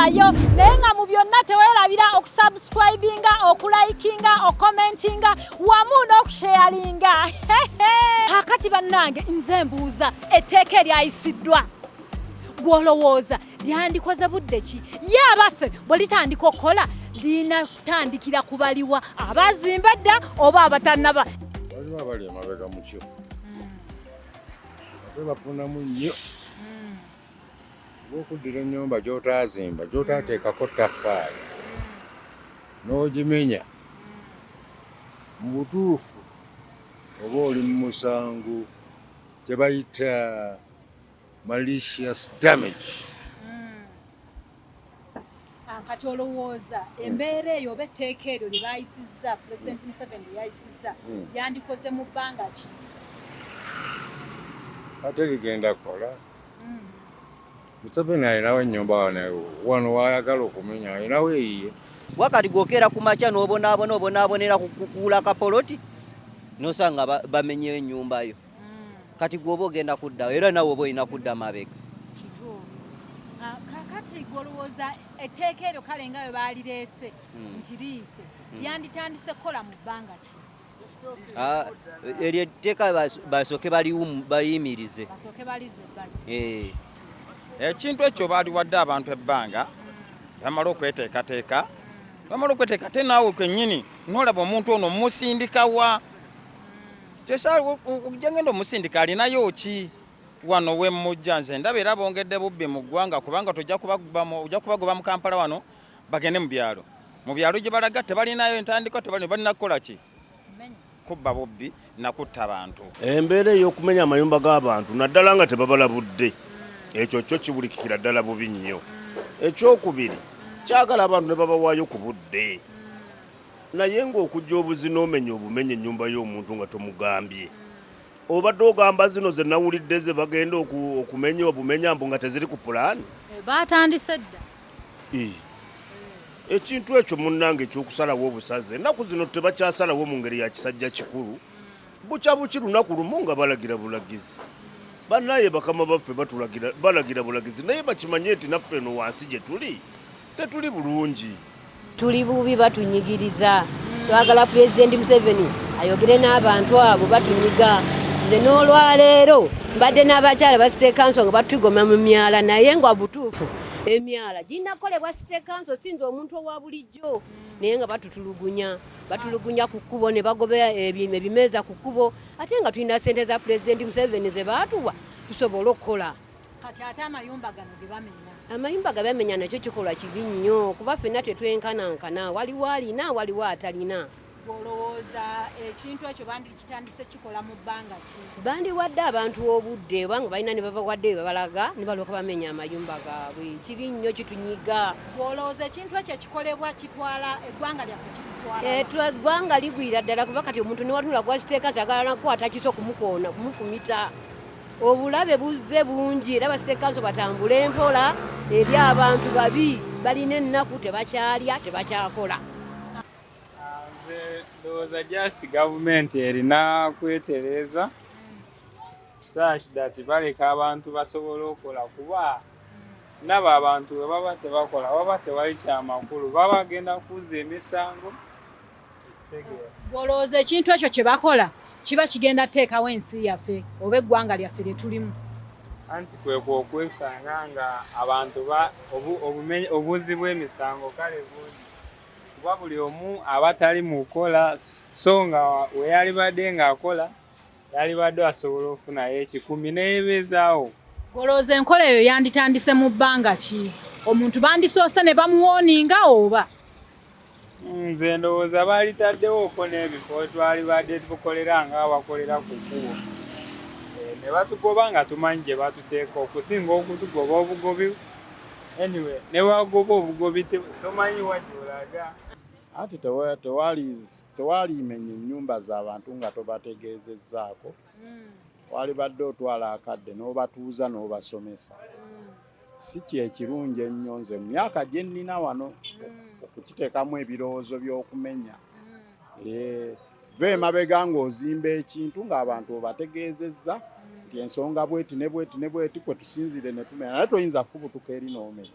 Toddayo, naye nga mu byonna teweerabira okusubscribinga, okulikinga, okucommentinga wamu n'okusharinga. Kakati bannange, nze mbuuza, etteeka eryayisiddwa gw'olowooza lyandikoze budde ki? Ye abaffe, bwe litandika okukola lirina kutandikira ku baliwa, abazimba dda oba abatannaba? Waliwo abali emabega mukyo ate bafunamu nnyo olw'okuddira ennyumba gy'otaazimba, gy'otaateekako ttaffaali, n'ogimenya. Mu butuufu oba oli mu musango kye bayita malicious damage. Kati olowooza embeera eyo oba etteeka eryo lye baayisizza, Pulezidenti Museveni lye yayisizza, yandikoze mu bbanga ki? Ate ligenda kukola. Museveni alinawo ennyumba wano wayagala okumenya, alinawo eyiye. Wakati gwokeera ku makya n'obonaabona, obonaabonera kukuula kapoloti, nosanga bamenyeyo ennyumba yo. Kati gwoba ogenda kuddawo, era nawe oba olina kudda mabega. Kituufu. Kakati gwolowooza etteeka eryo, kale nga bwe baalireese nti liyise, lyanditandise kukola mu bbanga ki? Ah, eryo etteeka basooke baliyimirize. Basooke balize ebbali. Eh. Ekintu ekyo baaliwadde abantu ebbanga bamala okweteekateeka, bamala okweteeka. Ate naawe kennyini nolaba omuntu ono musindikawa gyengenda omusindika, alinayo ki wano wemmujja? Nze ndaba era bongedde bubbi mu ggwanga, kubanga tojja ojja kubagoba mu Kampala wano bagende mu byalo. Mu byalo gye balaga tebalinayo entandikwa, tebalina, balina kukola ki? Kubba bubbi nakutta bantu. Embeera ey'okumenya amayumba g'abantu, naddala nga tebabalabudde, ekyo kyo kiwulikikira ddala bubi nnyo. Ekyokubiri, kyagala abantu ne babawaayo ku budde, naye ng'okujja obuzi n'omenya obumenya ennyumba y'omuntu nga tomugambye. Obadde ogamba zino ze nawulidde ze bagenda okumenya obumenya mbu nga teziri ku pulaani. Baatandise dda. Ekintu ekyo munnange ekyokusalawo obusaze, ennaku zino tebakyasalawo mu ngeri ya kisajja kikulu. Bukya buki lunaku lumu nga balagira bulagizi. Bannaye bakama baffe batulagira, balagira bulagizi, naye bakimanye nti naffe eno wansi gye tuli tetuli bulungi. Tuli bubi, batunyigiriza. Twagala Pulezidenti Museveni ayogere n'abantu abo batunyiga. Nze n'olwaleero mbadde n'abakyala ba city council nga batugoma mu myala, naye nga butuufu emyala girina kukolebwa city council, sinza omuntu owa bulijjo, naye nga batutulugunya, batulugunya ku kkubo ne bagoba ebimeeza ku kkubo, ate nga tulina sente za Pulezidenti Museveni ze baatuwa tusobole okukola. Kati ate amayumba gano ge bamenya? Amayumba ge bamenya nakyo kikolwa kibi nnyo, kuba ffenna tetwenkanankana, waliwo alina, waliwo atalina. Olowooza ekintu ekyo bandikitandise kikola mu bbanga ki? Bandiwadde abantu obudde, oba nga balina ne babawadde bye babalaga, ne balyoka bamenya amayumba gaabwe. Kibi nnyo, kitunyiga. Olowooza ekintu ekyo ekikolebwa kitwala eggwanga lyaffe, kitutwala? Eggwanga ligwira ddala, kuba kati omuntu newatunula gwakiteeka kyagala nakukwata kiso kumukoona, kumufumita. Obulabe buzze bungi, era ba city council batambule mpola eri abantu babi, balina ennaku, tebakyalya, tebakyakola. Nze ndowooza just gavumenti erina kwetereeza such that baleka abantu basobole okukola, kuba ndaba abantu bwe baba tebakola baba tewali kyamakulu, baba bagenda kuzza emisango, ekitegeera? Olowooza ekintu ekyo kye bakola kiba kigenda kuteekawo ensi yaffe oba eggwanga lyaffe lye tulimu? Anti kwekwo okwesanga nga abantu obuzzi bw'emisango kale bungi, kuba buli omu aba tali mu kukola, so nga we yalibadde ng'akola yalibadde asobola okufunayo 100 neyebeezaawo. Olowooza enkola eyo yanditandise mu bbanga ki? Omuntu bandisoose ne bamuwarninga oba? Nze ndowooza baalitaddewo n'ebifo twalibadde tukolera ng'abakolera ku kkubo, ne batugoba nga tumanyi gye batuteeka, okusinga okutugoba obugobi. Anyway, ne wagoba obugobi tomanyi wa gy'olaga. Anti tewalimenya ennyumba z'abantu nga tobategeezezzaako. Walibadde otwala akadde n'obatuuza n'obasomesa. Si kyekirungi ennyo nze mu myaka gye nnina wano okukiteekamu ebirowoozo by'okumenya. Va emabega ng'ozimba ekintu ng'abantu obategeezezza nti ensonga bweti ne bweti ne bweti kwe tusinziire ne tumenya, naye toyinza fubutuka eri n'omenya.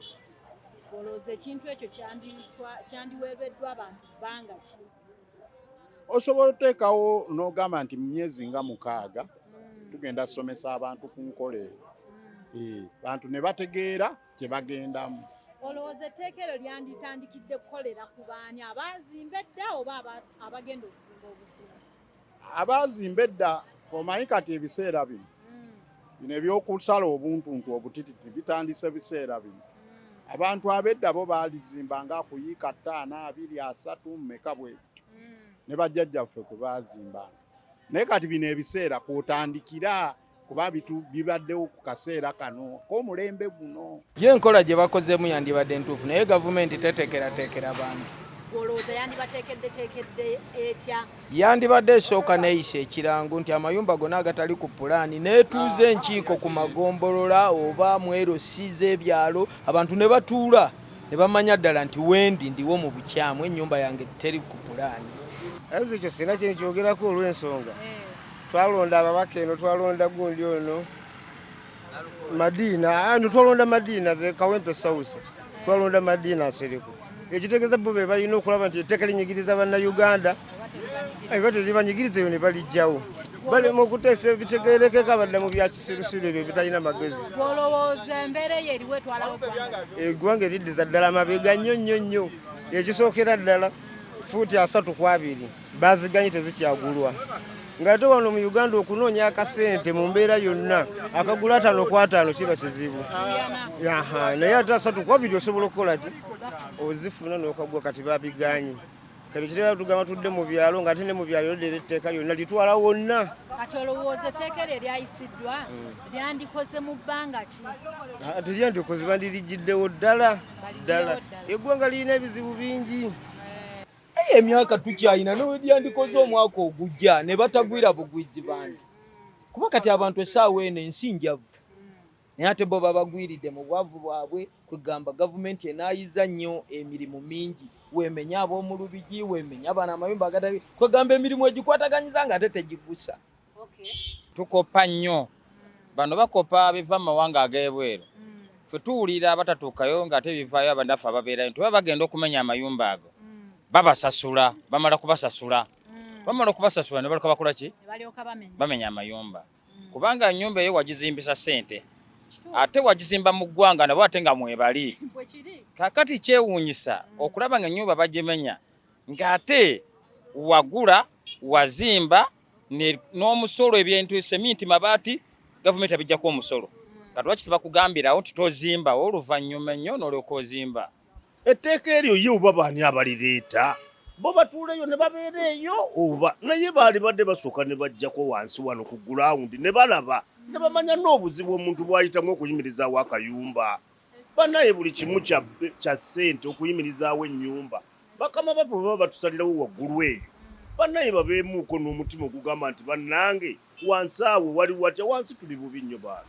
Olowooza ekintu ekyo kyandiweereddwa abantu bbanga ki? Osobola oteekawo n'ogamba nti mu myezi nga 6 tugenda kusomesa abantu ku nkola eyo, bantu ne bategeera kye bagendamu. Olowooza etteeka eryo lyanditandikidde kukolera ku baani, abaazimba edda oba abagenda okuzimba obuzimba? Abaazimba edda, omanyi kati ebiseera bino bino ebyokusala obuntuntu obutititi bitandise biseera bino. Abantu ab'edda bo baalizimbanga kuyiika 5, 2, 3 mmeka bwe bityo, ne bajjajjaffe kwe baazimbanga. Naye kati bino ebiseera kw'otandikira, kuba bibaddewo ku kaseera kano k'omulembe guno. Ye enkola gye bakozeemu yandibadde ntuufu, naye gavumenti teteekerateekera bantu. Olowooza yandibateekeddeteekedde etya? Yandibadde esooka neeyisa ekirango nti amayumba gonna agatali ku pulaani, neetuuza enkiiko ku magombolola oba mu LC z'ebyalo, abantu ne batuula ne bamanya ddala nti wendi ndiwo mu bukyamu, ennyumba yange teri ku pulaani. Nze ekyo sirina kye nkyogerako olw'ensonga. Twalonda ababaka eno, twalonda gundi ono Madina, ano twalonda Madina ze Kawempe South, twalonda Madina Nsereko. Ekitegeeza bo be balina okulaba nti etteeka linyigiriza Bannayuganda, eba teribanyigiriza eyo ne balijjawo. Balema okuteesa ebitegeerekeka, badda mu bya kisirusiru ebyo ebitalina magezi. Olowooza embeera eyo eriwo etwalawo eggwanga? Eggwanga eriddiza ddala mabega nnyo nnyo nnyo. Ekisookera ddala fuuti 3 ku 2 baziganye tezikyagulwa. Ng'ate wano mu Uganda okunoonya akasente mu mbeera yonna akagula 5 ku 5 kiba kizibu. Naye ate 3 ku 2 osobola okukola ki? Ozifuna n'okagwa, kati babiganye. Kati kitera tugamba tudde mu byalo, ng'ate ne mu byalo leero etteeka lyonna litwala wonna. Kati olowooza etteeka eryo eryayisiddwa lyandikoze mu bbanga ki? Teryandikoze, bandirijjiddewo ddala ddala. Eggwanga lirina ebizibu bingi. Emyaka tukyalina newedyandikoze omwaka ogujja ne batagwira bugwizi bantu, kuba kati abantu essaawa eno ensi njavu, naye ate bo babagwiridde mu bwavu bwabwe. Kwegamba gavumenti enaayiza nnyo emirimu mingi, weemenya ab'omu Lubigi, weemenya bano amayumba agatali, kwegamba emirimu egikwataganyiza nga ate tegigusa. Tukopa nnyo, bano bakopa biva mu mawanga ag'ebweru, ffe tuwulira abatatuukayo ng'ate bivaayo abanaffe ababeerayo nti baba bagenda okumenya amayumba ago, babasasula, bamala kubasasula, bamala okubasasula ne balyoka bakola ki? Bamenya amayumba. Kubanga ennyumba eyo wagizimbisa ssente, ate wagizimba mu ggwanga nabo ate nga mwebali. Kaakati kyewuunyisa okulaba nga ennyumba bagimenya ng'ate wagula, wazimba n'omusolo, ebintu seminti, mabaati, gavumenti abijjako omusolo. Kati lwaki tebakugambirawo nti tozimbawo oluvannyuma ennyo n'olyoka ozimba? Etteeka eryo ye oba baani abalireeta, bo batuuleyo ne babeera eyo oba naye baali badde basooka ne bajjako wansi wano ku gulawundi ne balaba ne bamanya n'obuzibu omuntu bw'ayitamu okuyimirizaawo akayumba. Bannaye buli kimu kya ssente okuyimirizaawo ennyumba. Bakama baffe bwe baba batusalirawo waggulu eyo, bannaye babeemuuko n'omutima ogugamba nti bannange wansi awo wali watya, wansi tuli bubi nnyo baana.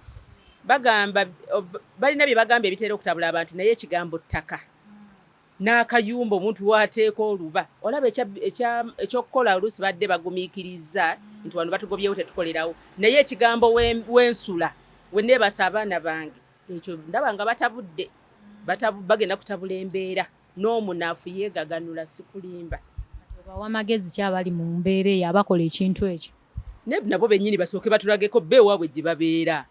Bagamba balina bye bagamba ebitera okutabula abantu, naye ekigambo ttaka n'akayumba omuntu w'ateeka oluba olaba ekyokukola oluusi badde bagumiikirizza nti wano batugobyewo tetukolerawo, naye ekigambo wensula we neebasa abaana bange ekyo ndaba nga batabudde, bagenda kutabula embeera n'omunafu yeegaganula, sikulimba. Obawa magezi ki abali mu mbeera eyo abakola ekintu ekyo? Nabo bennyini basooke batulageko bo ewaabwe gye babeera,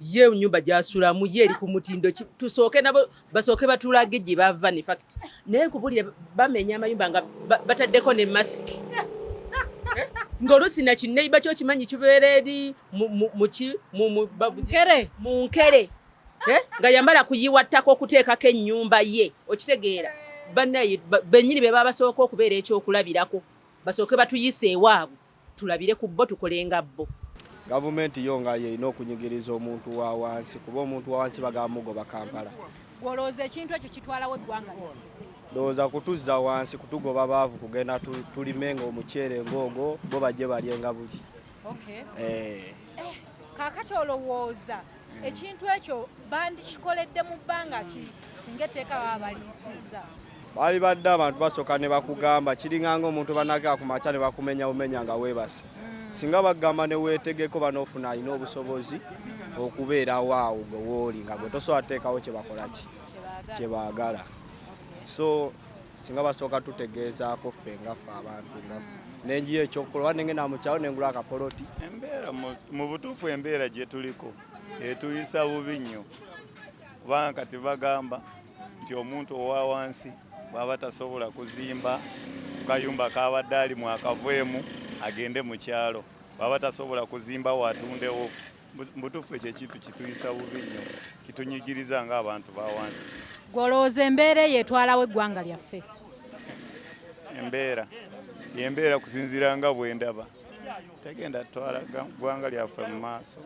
ye nnyumba gy'asulamu ye eri ku mutindo ki, tusooke nabo basooke batulage gye bava. In fact naye nkubulire bamenya amayumba nga bataddeko ne masiki, ng'oluusi na kinneiba kyo kimanyi kibeera eri mu nkere nga yamala kuyiwa ttaka okuteekako ennyumba ye, okitegeera. Bannaye bennyini be baba basooka okubeera ekyokulabirako, basooke batuyise ewaabwe tulabire ku bo, tukole nga bo. Gavumenti yo nga y'erina okunyigiriza omuntu wa wansi, kuba omuntu wa wansi bagamba mugoba Kampala. Gw'olowooza ekintu ekyo kitwalawo eggwanga lyaffe? Ndowooza kutuzza wansi, kutugoba baavu, kugenda tulime nga omuceere ng'ogwo, bo bajje balye nga buli. Kaakati olowooza ekintu ekyo bandikikoledde mu bbanga ki singa etteeka baba baliyisizza? Baali badde abantu basooka ne bakugamba, kiringanga omuntu banagala ku makya ne bakumenya bumenya nga weebase. Singa bagamba ne weetegeko banoofuna alina obusobozi okubeerawo awo gwe wooli nga gwe tosobola kuteekawo kye bakola ki. Kye baagala. So singa basooka tutegeezaako ffe nga ffe abantu nga ffe nenjiyo ekyokukola oba nengenda mu kyalo nengula akapoloti. Embeera mu butuufu embeera gye tuliko etuyisa bubi nnyo kubanga kati bagamba nti omuntu owa wansi bw'aba tasobola kuzimba ku kayumba k'abadde alimu akaveemu agende mu kyalo, bw'aba tasobola kuzimba atundewo. Mu butuufu ekyo ekintu kituyisa bubi nnyo, kitunyigiriza ng'abantu ba wansi. Gw'olowooza embeera eyo etwalawo eggwanga lyaffe? Embeera embeera kusinziira nga bwe ndaba tegenda twala ggwanga lyaffe mu maaso.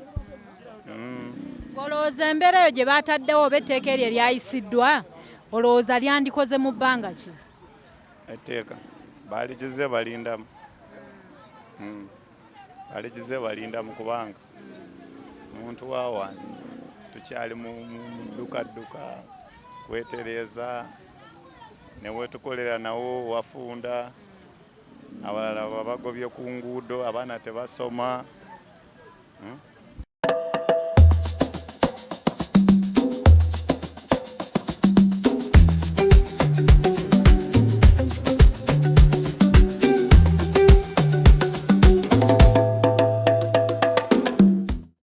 Olowooza embeera eyo gye baataddewo oba etteeka eryo eryayisiddwa olowooza lyandikoze mu bbanga ki? Etteeka baaligize balindamu, Baaligize balindamu kubanga omuntu wa wansi tukyali mu ddukadduka kwetereeza ne wetukolera nawo wafunda, abalala babagobye ku nguudo, abaana tebasoma.